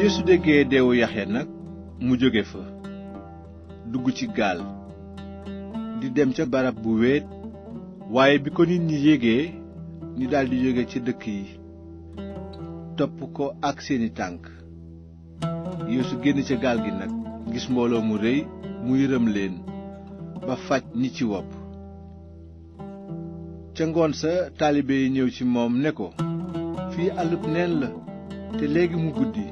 Yeesu déggee deewu Yaxya nag mu jóge fa dugg ci gaal di dem ca barab bu wéet. waaye bi ko nit ñi yégee ñu daldi jóge ci dëkk yi topp ko ak seeni tànk. Yeesu génn ca gaal gi nag gis mbooloo mu rëy mu yërëm leen ba faj ñi ci wopp. ca ngoon sa taalibe yi ñëw ci moom ne ko, fii àllub neen la te léegi mu guddi.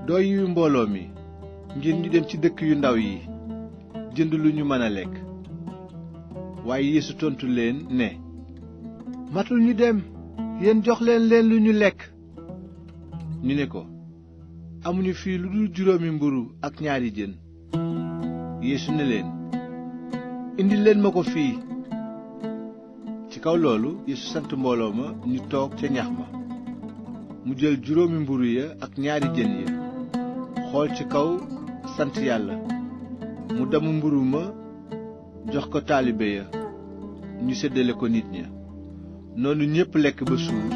doo yiwi mbooloo mi ngir ñu dem ci dëkk yu ndaw yi jënd lu ñu mën a lekk. waaye Yeesu tontu leen ne, matul ñu dem, yéen jox leen lu ñu lekk. ñu ne ko, amuñu fii lu dul 5 mburu ak 2 jën. Yeesu ne leen, indil leen ma ko fii. ci kaw loolu Yeesu sant mbooloo ma ñu toog ca ñax ma. mu jël 5 mburu ya ak 2 jën ya, xool ci kaw sant yàlla, mu damm mburu ma jox ko taalibe ya, ñu séddale ko nit ña. noonu ñépp lekk ba suur,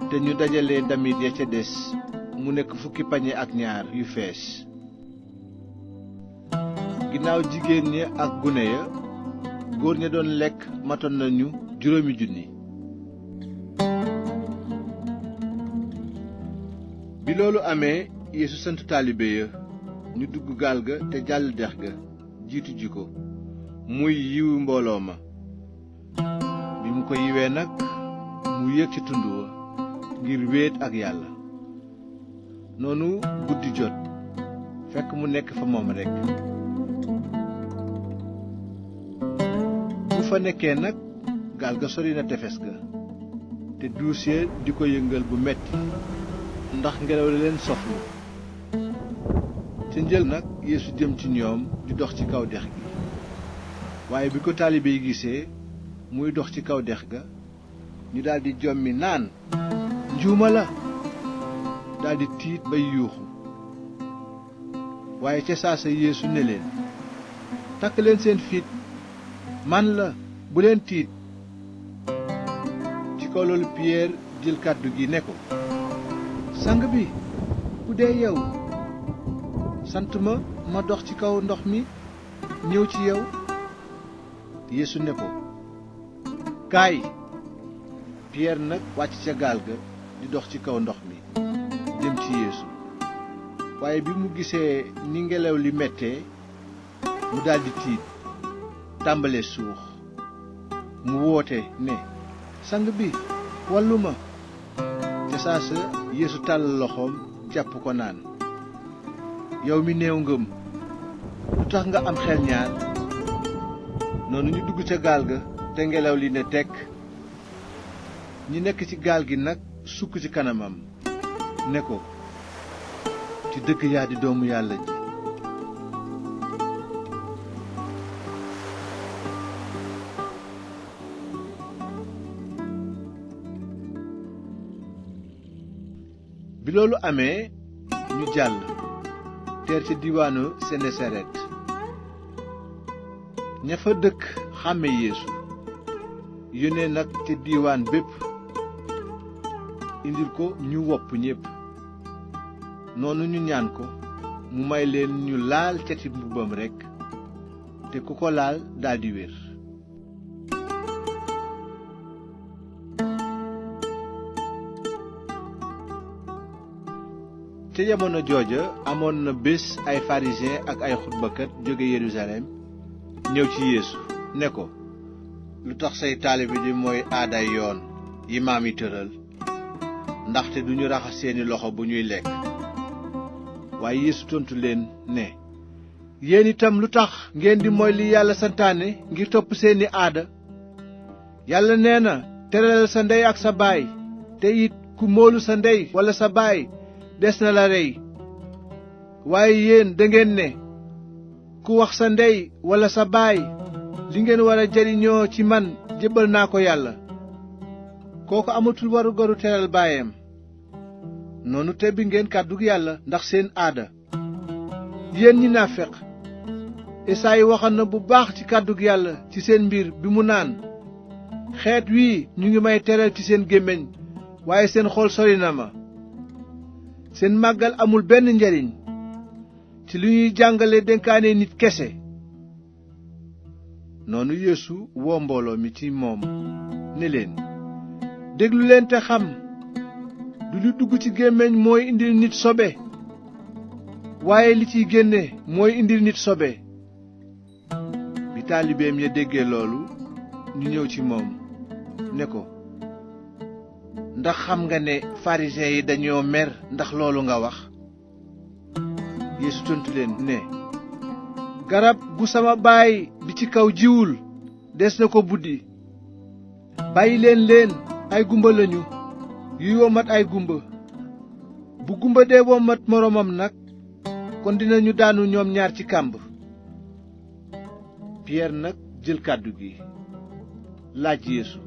te ñu dajale damit ya ca des mu nekk 10 pañe ak 2 yu fees. ginnaaw jigéen ña ak gune ya, góor ña doon lekk matoon nañu 5,000. bi loolu amee Yeesu sant taalibe ya ñu dugg gaal ga te jàll dex ga jiitu ji ko, muy yiwu mbooloo ma. bi mu ko yiwee nag mu yéeg ci tund wa ngir wéet ak yàlla. noonu guddi jot fekk mu nekk fa moom rekk. bu fa nekkee nag gaal ga sori na tefes ga, te duus ya di ko yëngal bu metti ndax ngelaw la leen soflu. ca njël nag Yeesu jëm ci ñoom di dox ci kaw dex gi. waaye bi ko taalibe yi gisee muy dox ci kaw dex ga, ñu daldi jommi naan, njuuma la. daldi tiit bay yuuxu. waaye ca saasa Yeesu ne leen, takk leen seen fit, man la, bu leen tiit. ci kaw loolu Piyeer jël kàddu gi ne ko, sang bi, bu dee yow, sant ma dox ci kaw ndox mi ñëw ci yow. Yeesu ne ko, kaay. Piyeer nag wàcc ca gaal ga di dox ci kaw ndox mi jëm ci Yeesu. waaye bi mu gisee ni ngelaw li mettee, mu daldi tiit, tàmbalee suux. mu woote ne, sang bi, wallu ma. ca saasa Yeesu tàllal loxoom jàpp ko naan, yow mi néew ngëm, lu tax nga am xel ñaar. noonu ñu dugg ca gaal ga te ngelaw li ne tekk. ñi nekk ci gaal gi nag sukk ci kanamam ne ko, ci dëgg yaa di doomu yàlla ji. bi loolu amee ñu jàll teer ca diwaanu Senesaret. ña fa dëkk xàmme Yeesu, yónnee nag ca diiwaan bépp indil ko ñu wopp ñépp. noonu ñu ñaan ko mu may leen ñu laal cati mbubbam rekk, te ku ko laal daldi wér. ca jamono jooja amoon na bés ay pharisiens ak ay xutbakat jóge Yerusalem ñëw ci Yeesu ne ko, lu tax say taalibe di mooy aaday yoon yi maam yi tëral, ndaxte duñu raxas seeni loxo bu ñuy lekk. waaye Yeesu tontu leen ne, yéen itam lu tax ngeen di mooy li Yàlla santaane ngir topp seeni aada. Yàlla nee na, teralal sa ndey ak sa baay, te it ku moolu sa ndey walla sa baay des na la rey. waaye yéen dangeen ne, ku wax sa ndey walla sa baay, li ngeen war a jariñoo ci man jébbal naa ko Yàlla. kooku amatul warugaru teral baayam. noonu tebbi ngeen kàddug Yàlla ndax seen aada. yéen ñi naafeq, Esaayi waxoon na bu baax ci kàddug Yàlla ci seen mbir bi mu naan, xeet wii ñu ngi may teral ci seen gémmiñ, waaye seen xol sori na ma. seen màggal amul benn njariñ ci li ñuy jàngale dénkaane nit kese. noonu Yeesu woo mbooloo mi ci moom ne leen, déglu leen te xam, du lu dugg ci gémmiñ mooy indil nit sobe, waaye li ciy génne mooy indil nit sobe. bi taalibeem ya déggee loolu, ñu ñëw ci moom ne ko, ndax xam nga ne pharisiens yi dañoo mer ndax loolu nga wax? Yeesu tontu leen ne, garab gu sama baay bi ci kaw jiwul des na ko buddi. bàyyi leen ay gumba lañu yuy womat ay gumba. bu gumba dee womat moroomam nag, kon dinañu daanu ñoom ñaar ci kàmb. Piyeer nag jël kàddu gi laaj Yeesu,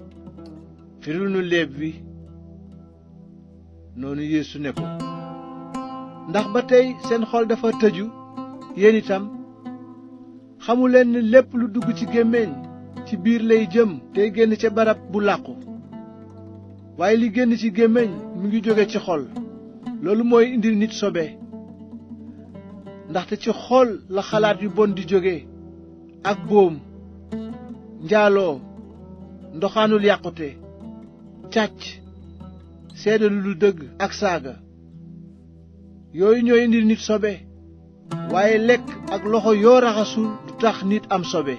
firil nu léeb wi. noonu Yeesu ne ko, ndax ba tey seen xol dafa tëju? yéen itam xamuleen ni lépp lu dugg ci gémmiñ ci biir lay jëm tey génn ca barab bu làqu. waaye li génn ci gémmiñ mu ngi jóge ci xol, loolu mooy indil nit sobe. ndaxte ci xol la xalaat yu bon di jóge, ak boom, njaaloo, ndoxaanul yàqute, càcc, seede lu dul dëgg ak saaga. yooyu ñooy indil nit sobe. waaye lekk ak loxo yoo raxasul du tax nit am sobe.